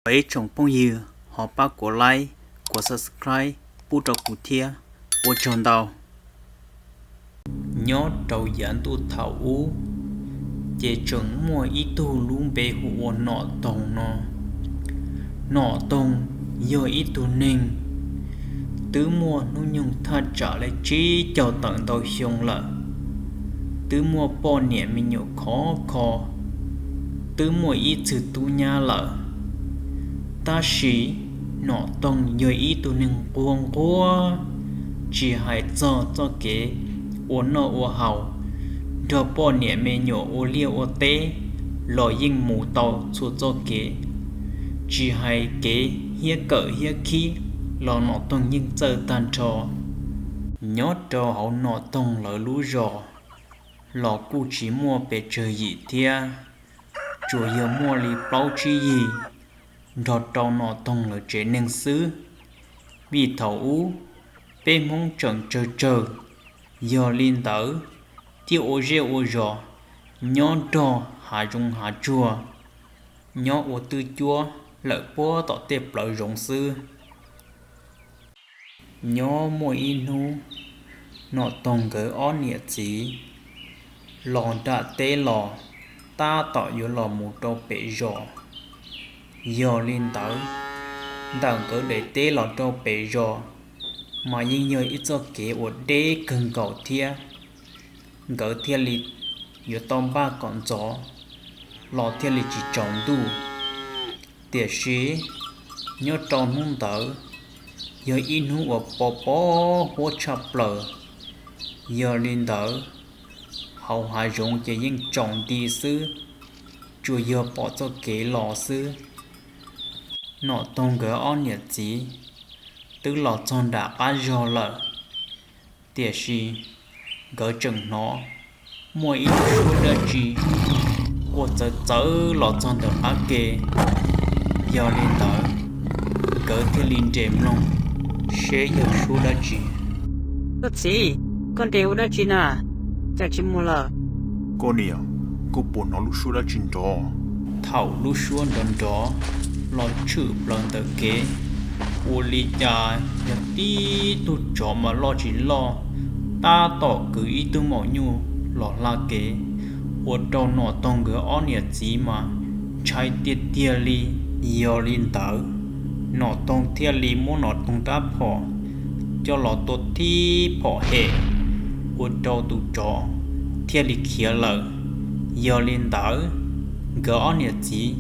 Peb tsoom phooj ywg ho pab kuv like, kuv subscribe pub rau kuv thiab, ua tsaug ntau. Nyob rau yav ntuj thaum ub, ces tseem muaj ib tug lub npe hu ua Nom Toog no. Nom Toog yog ib tug neeg twb muaj hnub nyoog thaj tsam li tsib caug tawm ntau xyoo lawm, twb muaj poj niam me nyuam khov kho, twb muaj ib txwg tub nyab lawm. Tab sis Nom Toog yog ib tug neeg nquag nquag, tsis hais txog txoj kev ua noj ua haus, nrog poj niam me nyuam ua liaj ua teb los yeej mus tau txhua txoj kev. Tsis hais kev hiab kawm hiab khib los Nom Toog yeej txawj tag nrho. Nyob rau hauv Nom Toog lawv lub zos los kuj tsis muaj pes tsawg yim thiab, tsuas yog muaj li plaub tsib yig nrog rau Nom Toog lawv tsev neeg xwb. Vim thaum ub peb Hmoob tseem tsawg tsawg, yog li ntawd thiaj ua zej ua zos nyob nrog hav zoov hav tsuag, nyob ua twj cuab lawm puag tom tej plawv zoov xwb. Nyob muaj ib hnub, Nom Toog nkawd ob niam txiv los nram teb los, tab tom yuav los mus rau pem zos. Yog li ntawd, ntawm nkawd daim teb los rau pem zos mas yeej yog ib txoj kev uas deb kawg nkaus thiab, nkawd thiaj li yuav tau npaj kom ntxov los thiaj li tsis tsaus ntuj. Tiam sis nyob rau hnub ntawd yog ib hnub uas pos pos huab tshaj plaws. Yog li ntawd, hauv hav zoov ces yeej tsaus nti xwb, tsuas yog pom txoj kev los xwb. Nom Toog nkawd ob niam txiv twb los txog nram qab zog lawm, tiam sis nkawd tseem hnov muaj ib suab dab tsi quaj txawv txawv los txog ntawm qab ke. Yog li ntawd, nkawd thiaj li nres mloog seb yog suab dab tsi. Koj txiv, koj nres ua dab tsi na? Cas tsis mus lawm? Koj niam, koj puas hnov lub suab dab tsi nrov? Thaum lub suab nrov nrov los tshwm plaws ntawm kev, ua li cas yog tib tug tsov mas loj tsis loj, tab tom kwv ib tug maum nyuj los hla kev, ua rau Nom Toog nkawd ob niam txiv mas ntshai tiag tiag li. Yog li ntawd, Nom Toog thiaj li muab Nom Toog rab phom coj los tua tib phom hem, ua rau tus tsov thiaj li khiav lawm. Yog li ntawd, nkawd ob niam txiv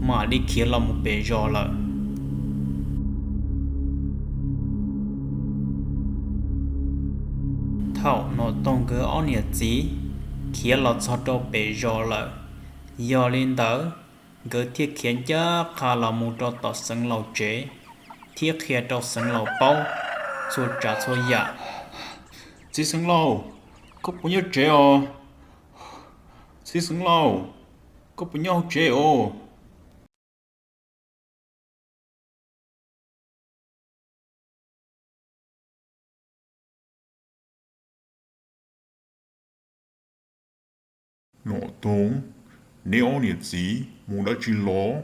mam li khiav los mus pem zos lawm. Thaum Nom Toog nkawd ob niam txiv khiav los txog rau pem zos lawm, yog li ntawd, nkawd thiaj khiav ncaj qha los mus rau tom Xeev Laus tsev, thiab qhia rau Xeev Laus paub txhua tsav txhua yam. Txiv Xeev Laus, koj puas nyob tsev os? Txiv Xeev Laus, koj puas nyob hauv tsev os? Nom Toog, neb ob niam txiv mus dab tsi los?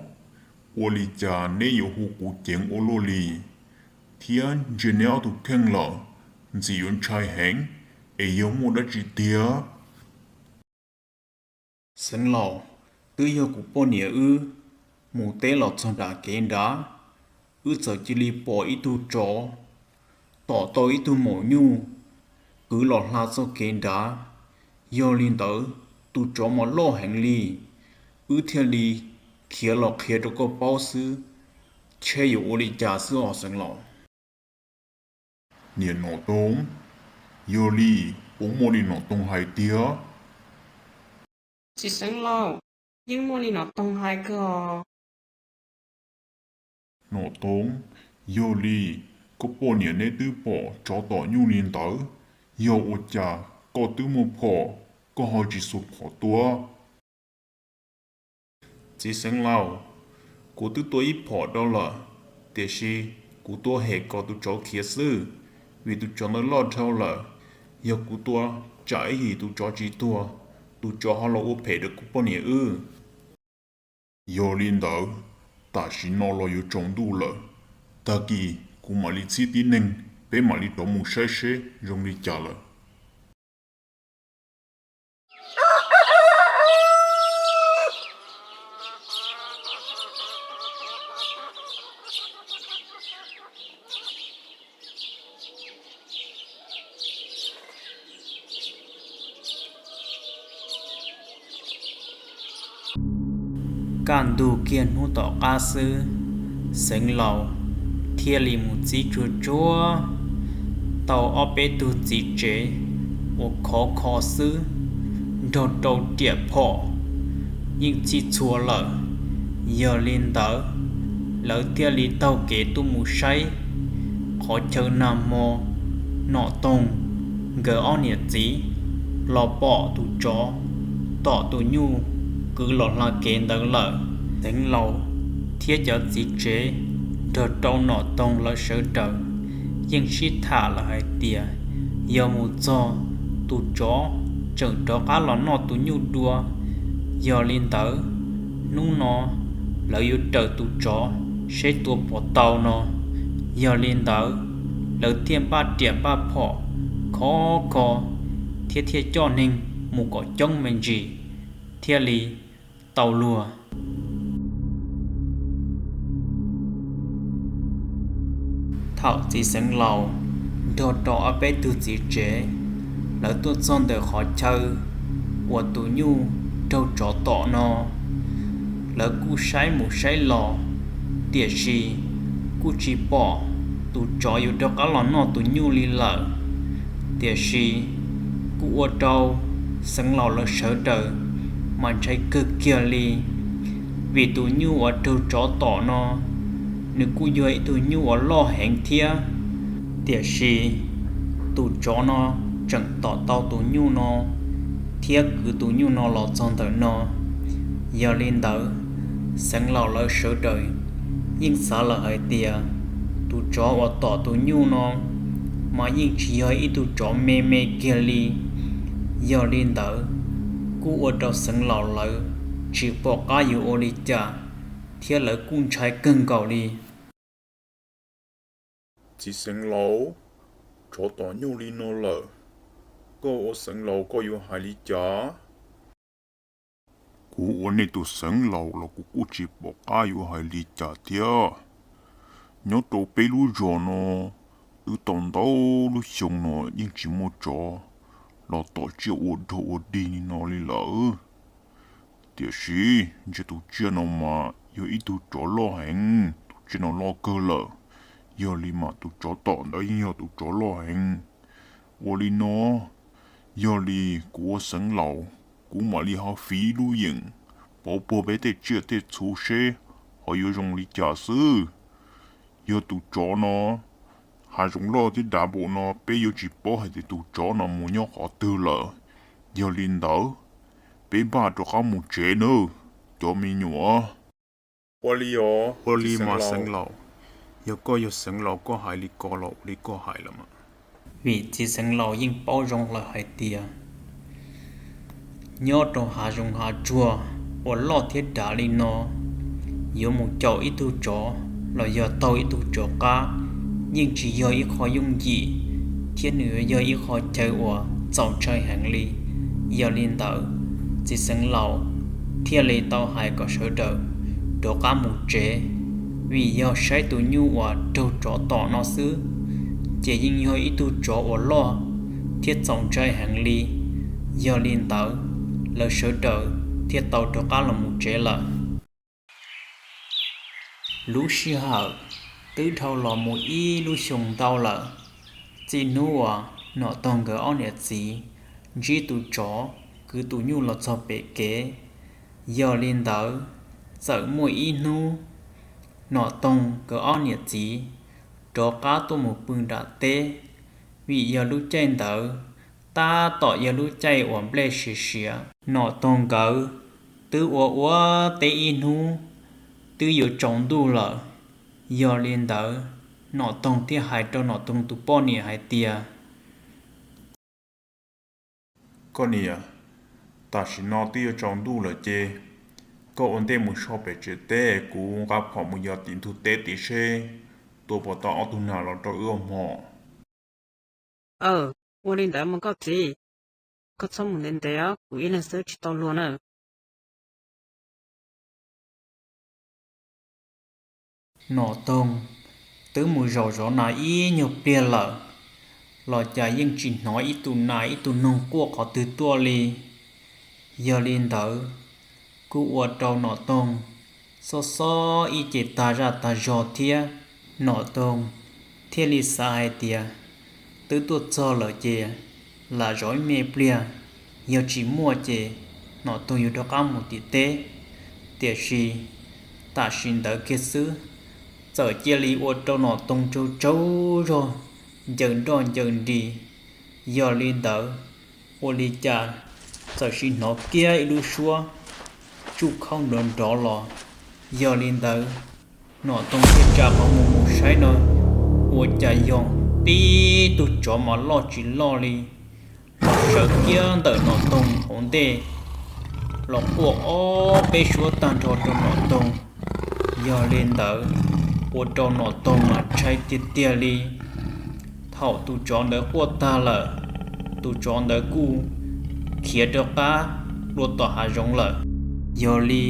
Ua li cas neb yuav hu kuv ceev ua luaj li, thiab ntsia neb ob tug kheej lawm, ntxim yuav ntshai heev, es yog muaj dab tsi tiag? Xeev Laus, twb yog kuv poj niam wb mus teb los txog nram kev nrad, wb txawm cia li pom ib tug tsov tom tau ib tug maum nyuj kwv los hla txoj kev nrad. Yog li ntawd, tus tsov mas loj heev li, wb thiaj li khiav los qhia rau koj paub xwb, seb yuav ua li cas xwb os Xeev Laus. Niam Nom Toog, yog li puas muaj li Nom Toog hais tiag? Txiv Xeev Laus, yeej muaj li Nom Toog hais kawg os. Nom Toog, yog li koj poj niam neb twb pom tsov tom nyuj li ntawd, yog ua cas koj twb muaj phom, koj ho tsis xuas phom tua? Txiv Xeev Laus, kuv twb tua ib phom rau lawm, tiam sis kuv tua hem kom tus tsov khiav xwb, vim tus tsov ntawd loj dhau lawm. Yog kuv tua tsam ib yim tus tsov tsis tuag, tus tsov ho los ua phem rau kuv poj niam wb. Yog li ntawd, Tam sim no los yuav tsaus ntuj lawm, tag kis kuv mam li txib tib neeg, peb mam li rov mus saib seb zoo li cas lawm. Kaj ntug kiag hnub tom qab xwb, Xeev Laus thiaj li mus txib tsuag tsuag tau ob peb tug txiv tsev uas khov kho xwb, nrog rau riam phom yeej txhij txhua lawm. Yog li ntawd, lawv thiaj li taug kev tuaj mus saib qhov chaw nag hmo Nom Toog nkawd ob niam txiv los pom tus tsov tom tus nyuj kwv los hla kev ntawd lawm. Xeev Laus thiab cov txiv tsev nrog rau Nom Toog lawv sawv daws yeej sib tham lawm hais tias, yog mus txog tus tsov tseem rov qab los noj tus nyuj dua. Yog li ntawd, hnub no lawv yuav raws tus tsov seb tua puas tau no. Yog li ntawd, lawv thiaj npaj riam npaj phom khov kho thiab thiaj coj neeg mus kom coob me ntsis thiaj li tau luag. Thaum txiv Xeev Laus nrog rau ob peb tug txiv tsev lawv tuaj txog ntawm qhov chaw uas tus nyuj raug tsov tom no, lawv kuj saib mus saib los, tiam sis kuj tsis pom tus tsov yuav rov qab los noj tus nyuj li lawm. Tiam sis kuj ua rau Xeev Laus lawv sawv daws mas ntshai kawg kiag li, vim tus nyuj uas raug tsov tom no nws kuj yog ib tug nyuj uas loj heev thiab. Tiam sis tus tsov no tseem tom tau tus nyuj no thiab kwv tus nyuj no los txog ntawm no. Yog li ntawd, Xeev Laus lawv sawv daws yeej xav lawm hais tias tus tsov uas tom tus nyuj no mas yeej tsis yog ib tug tsov me me kiag li. Yog li ntawd, kuj ua rau Xeev Laus lawv tsis pom qab yuav ua li cas, thiab lawv kuj ntshai kawg nkaus li. Txiv Xeev Laus, tsov tom nyuj li no lawm, koj ua Xeev Laus koj yuav hais li cas? Kuv ua nej tus Xeev Laus los kuv kuj tsis pom qab yuav hais li cas thiab. Nyob rau peb lub zos no, twb tau ntau lub xyoo no yeej tsis muaj tsov los tom tsiaj ua dog ua dig li no li lawm. Tiam sis ntshe tus tsiaj no mas yog ib tug tsov loj heev, tus tsiaj no loj kawg lawm. Yog li mas tus tsov tom ntawd yeej yog tus tsov loj heev. Ua li no, yog li kuv ua Xeev Laus, kuv mam li ho fiv lub yeem pauv puag peb tej tsiaj tej txhu seb ho yuav zoo li cas xwb. Yog tus tsov no hav zoov loj thiab dav npaum no peb yuav tsis paub hais tias tus tsov no mus nyob qhov twg lawm. Yog li ntawd, peb npaj rov qab mus tsev nawb, cov me nyuam. Ua li os, ua li mas Xeev Laus, yog koj yog Xeev Laus koj hais li ko los ua li koj hais los mas. Vim txiv Xeev Laus yeej paub zoo lawm hais tias nyob rau hav zoov hav tsuag uas loj thiab dav li no, yuav mus caum ib tug tsov los yog taug ib tug tsov qab yeej tsis yog ib qho yooj yim, thiab nws yuav yog ib qho chaw uas txaus ntshai heev li. Yog li ntawd, txiv Xeev Laus thiaj li tau hais kom sawv daws rov qab mus tsev, vim yog saib tus nyuj uas raug tsov tom no xwb, ces yeej yog ib tug tsov uas loj thiab txaus ntshai heev li. Yog li ntawd, lawv sawv daws thiaj tau rov qab los mus tsev lawm. Lub sij hawm twb dhau los mus ib lub xyoo ntau lawm, txij hnub uas Nom Toog nkawd ob niam txiv ntsib tus tsov kwv tus nyuj los txog pem kev. Yog li ntawd, txawm muaj ib hnub, Nom Toog nkawd ob niam txiv rov qab tuaj mus pw nram teb, vim yog lub caij ntawd tab tom yog lub caij uas nplej siav siav. Nom Toog nkawd twb ua ua teb ib hnub, twb yuav tsaus ntuj lawm. Yog li ntawd, Nom Toog thiaj hais rau Nom Toog tus poj niam hais tias, koj niam, tam sim no twb yuav tsaus ntuj lawm ces Koj ua ntej mus so pem tsev teb, kuv nqa phom mus yos tim ntug teb tid seb tua puas tau ob tug nas los rau wb ua hmo. Aw, ua li ntawd mas koj txiv, koj txhob mus ntev ntev os, kuv ib leeg xwb tsis tau luag na. Nom Toog twb mus zaum zov nas ib nyuag pliag lawm, los cas yeej tsis hnov ib tug nas ib tug noog quaj qhov twg tuaj li. Yog li ntawd, kuj ua rau Nom Toog xob xob ib ce tag zaj tag zog thiab. Nom Toog thiaj li xav hais tias twb tuaj txog lawm ces lam zov ib me pliag, yog tsis muaj ces Nom Toog yuav rov qab mus tim teb. Tiam sis tam sim ntawd kiag xwb, txawm cia li ua rau Nom Toog tsaug tsaug zog, ncaws nroj ncaws nris. Yog li ntawd, ua li cas txawm sim hnov kiag ib lub suab tsuj khaub nrov nrov los. Yog li ntawd, Nom Toog thiaj tsa qhov muag mus saib no, ua cas yog tib tug tsov mas loj tsis loj li, los sawv kiag ntawm Nom Toog hauv ntej, los quaj ob peb suab tag nrho rau Nom Toog. Yog li ntawd, ua rau Nom Toog mas ntshai tiag tiag li. Thaum tus tsov ntawd quaj tag lawm, tus tsov ntawd kuj khiav rov qab dua tom hav zoov lawm. Yog li,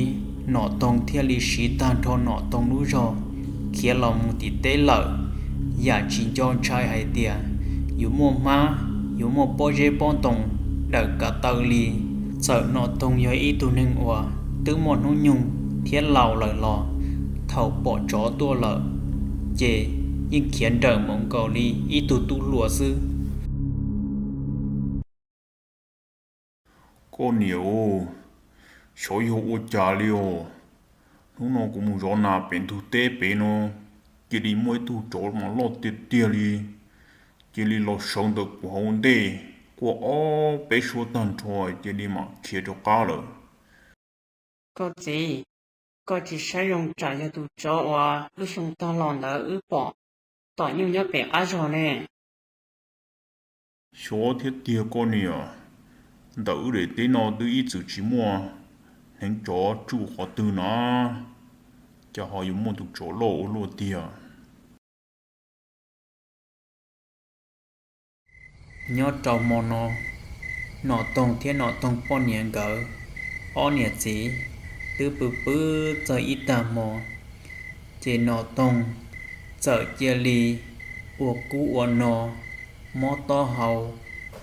Nom Toog thiaj li siv tag nrho Nom Toog lub zog khiav los mus tim teb lawm, yam tsis nco ntshai hais tias yuav muaj hmab, yuav muaj pob zeb pob ntoo dawm kav taw li. Txawm Nom Toog yog ib tug neeg uas twb muaj hnub nyoog thiab laus lawm los, thaum pom tsov tuaj lawm, ces yeej khiav nrawm mus nkaus li ib tug tub hluas xwb. Koj niam, xyov yog ua cas li os, hnub no kuv mus zov nas pem ntug teb pem no, cia li muaj ib tug tsov mas loj tiag tiag li, cia li los sawv ntawm kuv hauv ntej, quaj ob peb suab tag nrho cia li mam khiav rov qab lawm. Koj txiv, koj tsis saib zoo tsam yog tus tsov uas lub xyoo tag los ntawd wb pom tom nyuj nyob pem qab zog ne. Xyov thiab tiag koj niam, ntawm wb daim teb no twb ib txwm tsis muaj hneev tsov tsuj qhov twg na, cas ho yuav muaj tus tsov loj ua luaj tiag. Nyob rau hmo no, Nom Toog thiab Nom Toog poj niam nkawd ob niam txiv twb pw pw txog ib tag hmo, ces Nom Toog txawm cia li ua kub ua no, mob taub hau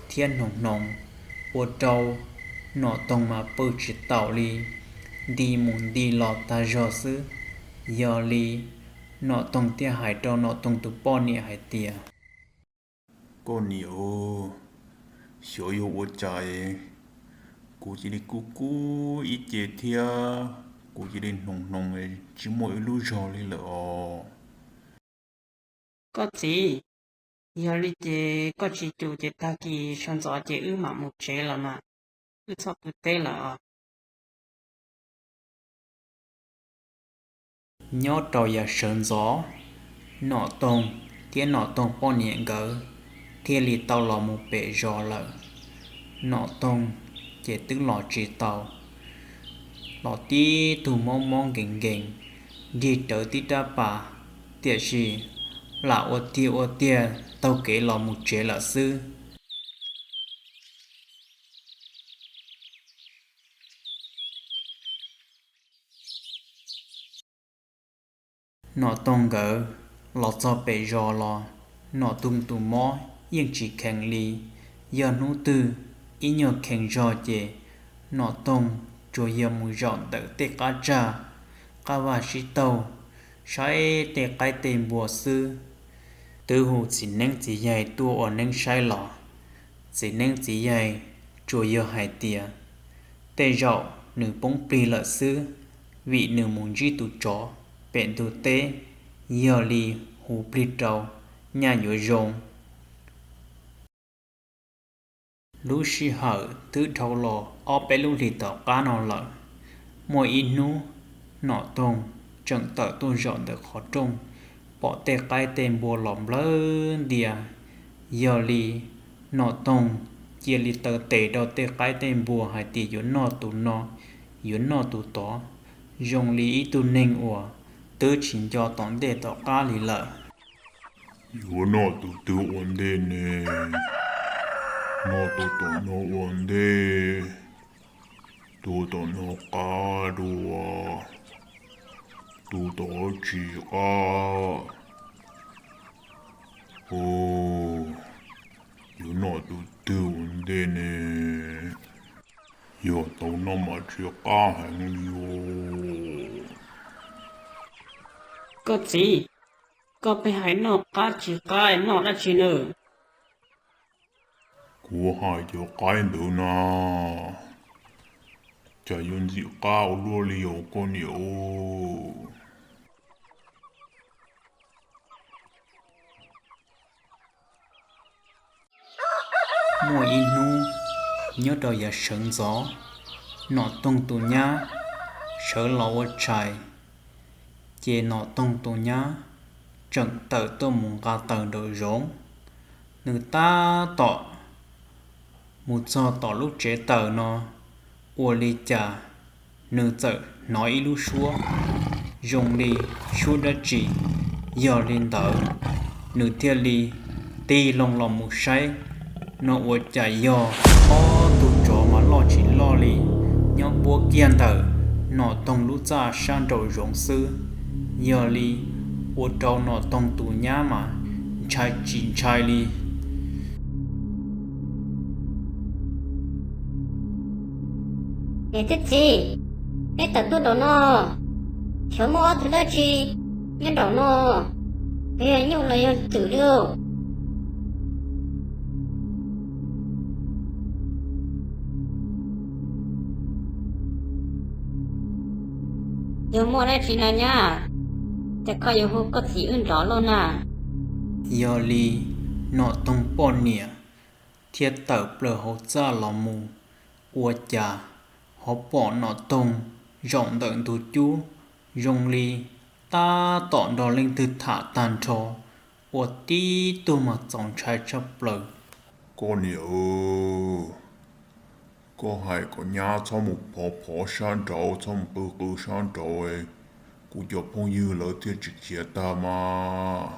thiab hnoos hnoos, ua rau Nom Toog mas pw tsis taus li, nti mus nti los tag zog xwb. Yog li, Nom Toog thiaj hais rau Nom Toog tus poj niam hais tias, Koj niam, xyov yog ua cas kuv cia li kub kub ib ce thiab kuv cia li hnoos hnoos tsis muaj ib lub zog li lawm os. Koj txiv, yog li ces koj tsis cum ces tag kis sawv ntxov ces wb mam mus tsev lawm mas, wb txhob pw teb lawm os. Nyob rau yav sawv ntxov, Nom Toog thiab Nom Toog poj niam nkawd thiaj li tau los mus pem zos lawm. Nom Toog ces twb los tsis tau, los tib tug mob mob nkees nkees, nrig rawv tib rab pas, tiam sis lam ua tiag ua tiag taug kev los mus tsev lawm xwb. Nom Toog nkawd los txog pem zos los, Nom Toog tus mob yeej tsis kheev li. Yog hnub twg ib nyuag kheev zog ces Nom Toog tsuas yog mus zaum ntawm tej qab tsag, qab vaj sib taug, saib tej qaib tej npua xwb. Twb hu txiv neeb txiv yaig tuaj ua neeb saib los, txiv neeb txiv yaig tsuas yog hais tias tej zaum nws poob plig lawm xwb, vim nws mus ntsib tus tsov pem ntug teb, yog li hu plig rau, nyaj yuav zoo. Lub sij hawm twb dhau los ob peb lub hlis tom qab no lawm. Muaj ib hnub, Nom Toog tseem tawm tuaj zaum ntawm qhov rooj, pom tej qaib tej npua los nplawg ntia. Yog li, Nom Toog cia li taw tes rau tej qaib tej npua hais tias yuav noj tus no, yuav noj tus tod. zoo li ib tug neeg uas twb tsis nco tom ntej tom qab li lawm. Yuav noj tus twg ua ntej ne? Noj tus tom no ua ntej. Tus tom no qab dua, tus tom tsis qab. Yuav noj tus twg ua ntej ne? Yog tau noj mas tsis qab heev li os. Koj txiv, koj pheej hais noj qab tsis qab, noj dab tsi na? Kuv hais cov qaib ntawd na, cas yuav ntxim qab ua luaj li os koj niam. Muaj ib hnub, nyob rau yav sawv ntxov, Nom Toog tus nyab sawv los ua tshais, ces Nom Toog tus nyab tseem tawm tuaj mus nqa taws nraum zoov. Nws tab tom mus txog tom lub tsev taws no, ua li cas nws txawm hnov ib lub suab zoo li suab dab tsi. Yog li ntawd, nws thiaj li tig loo los mus saib, no ua cas yog ob tug tsov mas loj tsis loj li, nyob puab kiag ntawm Nom Toog lub txaj sab nraum zoov xwb. Yog li ua rau Nom Toog tus nyab mas ntshai tsis ntshai li. Niam thiab txiv, peb tawm tuaj nraum no, xyov muaj ob tug dab tsi nyob nraum no, yog nyuj los yog twm li. Yog muaj dab tsi na nyab, cas koj yuav hu koj txiv wb nrov loj na? Yog li Nom Toog poj niam thiaj tawm plaws hauv txaj los mus, ua cas ho pom Nom Toog zaum ntawm ntug cub zoo li tab tom nrog leej twg tham tag nrho, ua tib tug mas txaus ntshai tshaj plaws. Koj niam, koj hais kom nyab txhob mus phov phov sab nraud, txhob mus qw qw sab nraud, kuv cov phooj ywg lawv thiaj tsis khiav tag mas.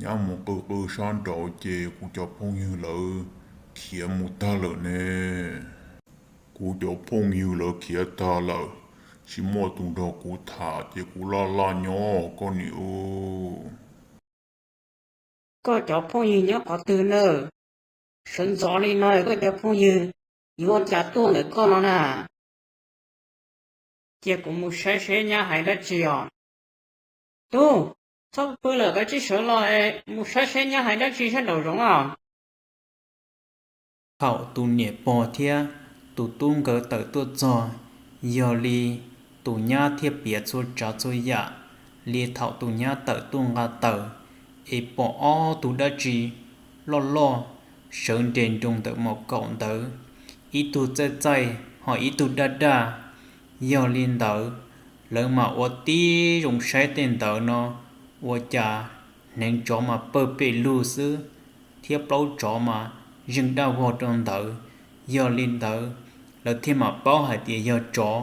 Nyab mus qw qw sab nraud ces kuv cov phooj ywg lawv khiav mus tag lawm ne. Kuv cov phooj ywg lawv khiav tag lawm, tsis muaj tus nrog kuv tham ces kuv laj laj nyob koj niam. Koj cov phooj ywg nyob qhov twg na? Sawv ntxov li no koj cov phooj ywg yuav ua cas tuaj ntawm koj no na? Cia kuv mus saib seb nyab hais dab tsi os. Tub, txhob pw lawm, kav tsij sawv los mus saib seb nyab hais dab tsi sab nraum zoov os. Thaum tus niam pog thiab tus tub nkawd tawm tuaj txog, yog li tus nyab thiaj piav txhua tsav txhua yam li thaum tus nyab tawm tuaj nqa taws es pom ob tug dab tsi loj loj sawv nres nroos ntawm mom kaum ntawd, ib tug txaij txaij ho ib tug daj daj. Yog li ntawd, lawv mas ua tib zoo saib tej ntawd no, ua cas hneev tsov mas pawg pes lug xwb, thiab plaub tsov mas zeeg daj vog rau ntawd. Yog li ntawd, lawv thiaj mam paub hais tias yog tsov,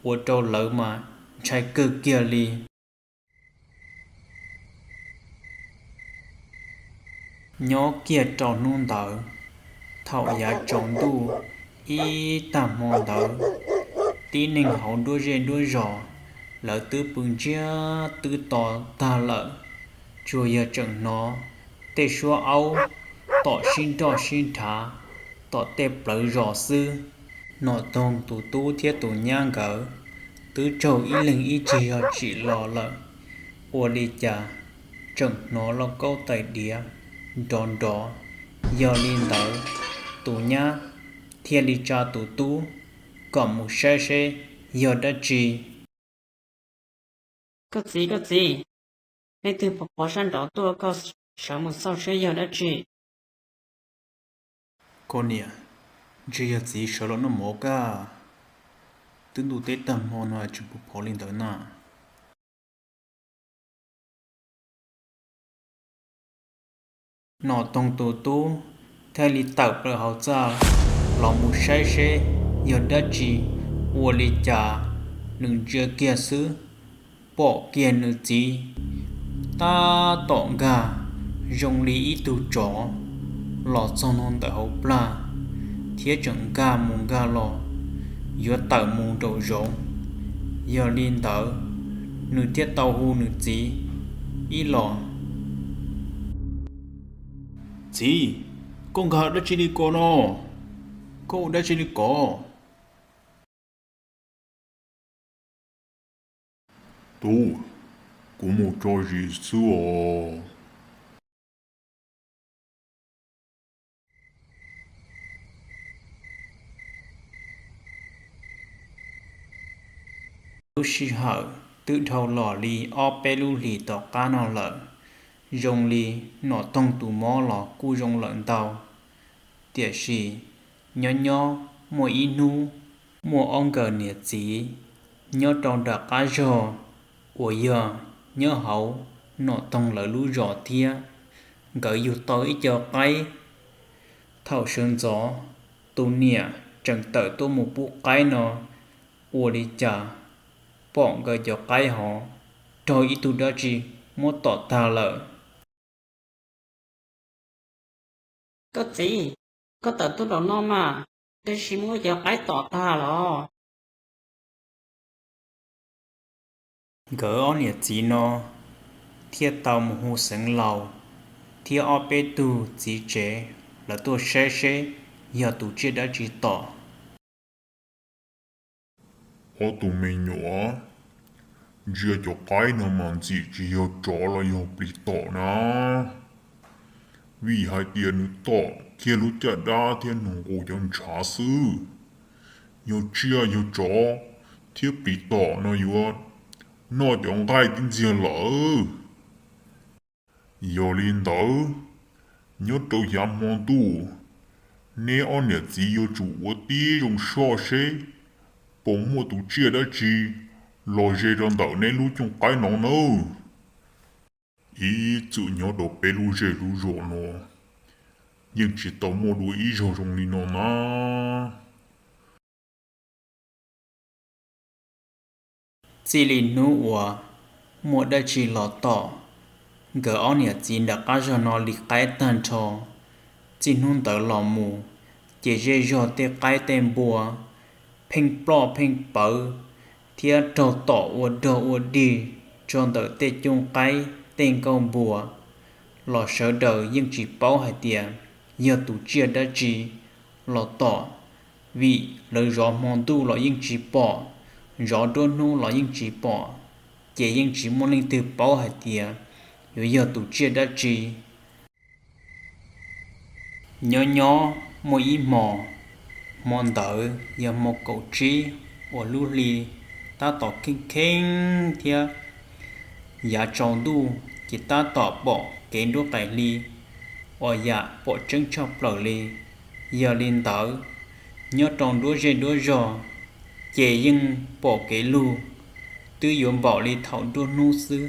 ua rau lawv mas ntshai kawg kiag li. Nyob kiag rau hnub ntawd, thaum yav tsaus ntuj ib tag hmo ntawd, tib neeg hauv nruab zej nruab zos, lawv twb pw ntsiag twb to tag lawm, tsuas yog tseem hnov tej suab aub tom sib nroj sib nrhav tom tej plawv zos xwb. Nom Toog tus tub thiab tus nyab nkawd twb raug ib leeg ib tsig zog tsim los lawm, ua li cas tseem hnov lauj kaub tais diav nrov nrov. Yog li ntawd, tus nyab thiaj li tsa tus tub kom mus saib seb yog dab tsi. Koj txiv, koj txiv, leej twg pov pov sab nraud tuaj, koj sawv mus xauj seb yog dab tsi. Koj niam, ntshe yog txiv sawv los noj mov kab. Twb ntuj teb tag hmo no tseem pov pov li ntawd na. Nom Toog tus tub thiaj li tawm plaws hauv txaj los mus saib seb yog dab tsi, ua li cas Nws ntsia kiag xwb, pom kiag nws txiv tab tom nkag zoo li ib tug tsov los txog no ntawm hauv plag, thiab tseem nkag mus nkag los yuav tawm mus nraum zoov. Yog li ntawd, nws thiaj tau hu nws txiv ib los. Txiv, koj nkag dab tsi li ko no? Koj ua dab tsi li ko? Tub, kuv mus tso zis xwb os. Lub sij hawm twb dhau los li ob peb lub hlis tom qab no lawm, zoo li Nom Toog tus mob los kuj zoo lawm ntau. Tiam sis nyob nyob muaj ib hnub, muaj ob nkawm niam txiv nyob rau nram qab zog uas yog nyob hauv Nom Toog lawv lub zos thiab, nkawd yug tau ib co qaib. Thaum sawv ntxov, tus niam tseem tawm tuaj mus pub qaib no, ua li cas pom nkawd cov qaib hov raug ib tug dab tsi muab tom tag lawm. Koj txiv, koj tawm tuaj nraum no mas, dab tsi muab cov qaib tom tag los? Nkawd ob niam txiv no thiaj tau mus hu xeev laus thiab ob peb tug txiv tsev lawv tuaj saib seb yog tus tsiaj dab tsi tom. Ob tug me nyuam, ntsia cov qaib no mas ntxim tsis yog tsov los yog plis tom na, vim hais tias nws tom kiag lub caj dab thiab nws nqus cov ntshav xwb. Yog tsiaj yog tsov thiab plis tom no yuav noj cov nqaij tib ntxiag lawm. Yog li ntawd, nyob rau yav hmo ntuj, neb ob niam txiv yuav tsum ua tib zoo soj seb puas muaj tus tsiaj dab tsi los ze rau ntawm neb lub cooj qaib no nawb. Ib txwm nyob rau peb lub zej lub zos no yeej tsis tau muaj dua ib zaug zoo li no na. Txij li hnub uas muaj dab tsi los tom nkawd ob niam txiv nram qab zog no li qaib tag nrho, txij hnub ntawd los mus, ces zej zog tej qaib tej npua pheej ploj pheej pawv thiab raug tom ua dog ua dig tso ntawm tej cooj qaib tej nkauj npua los sawv daws yeej tsis paub hais tias yog tus tsiaj dab tsi los tom, vim lawv zov hmo ntuj los yeej tsis pom, zov nruab hnub los yeej tsis pom, ces yeej tsis muaj leej twg paub hais tias yuav yog tus tsiaj dab tsi. Nyob nyob muaj ib hmo, hmo ntawd yog hmo kaum tsib uas lub hli tab tom kheej kheeb thiab yav tsaus ntuj ces tab tom pom kev nruab qaim hli uas yam pom tseeb tshaj plaws li. Yog li ntawd, nyob rau nruab zej nruab zog ces yeej pom kev lug twb yuav npaum li thaum nruab hnub xwb.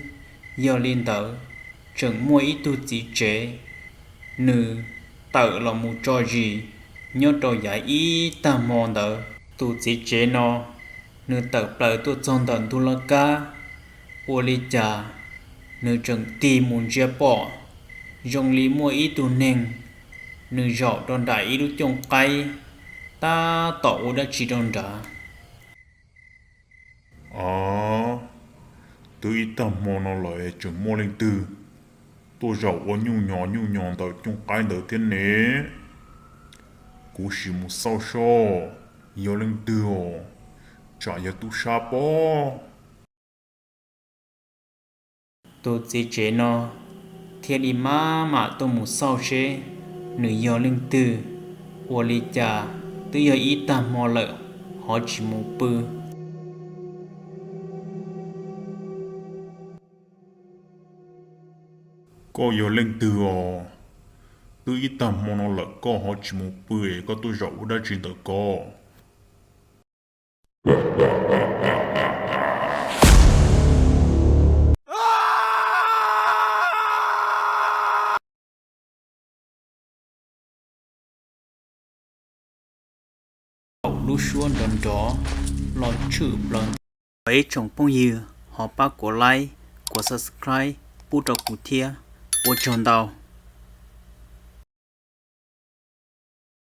Yog li ntawd, tseem muaj ib tug txiv tsev, nws tawm los mus tso zis nyob rau yav ib tag hmo ntawd. Tus txiv tsev no, nws tawm plaws tuaj txog ntawm ntug laj kab, ua li cas nws tseem tig mus ntsia pom zoo li muaj ib tug neeg, nws zaum rau nram ib lub cooj qaib, tab tom ua dab tsi rau nrad. A, twb ib tag hmo no lawm tseem muaj leej twg tuaj zaum ua nyuj nyos nyuj nyos ntawm cooj qaib ntawd thiab ne? Kuv sim mus xauj seb yog leej twg os, tsam yog tub sab pob. Tus txiv tsev no thiaj li maj mam tuaj mus xauj seb nws yog leej twg, ua li cas twb yog ib tag hmo lawm ho tsis mus pw. Koj yog leej twg os? Twb ib tag hmo no lawm koj ho tsis mus pw es koj tuaj zaum ua dab tsi ntawm ko? Thaum lub suab nrov nrov los tshwm plaws ntawd, Thov ib tsoom phooj ywg ho pab kuas like, kuas subscribe pub rau kuv thiab. Ua tsaug ntau.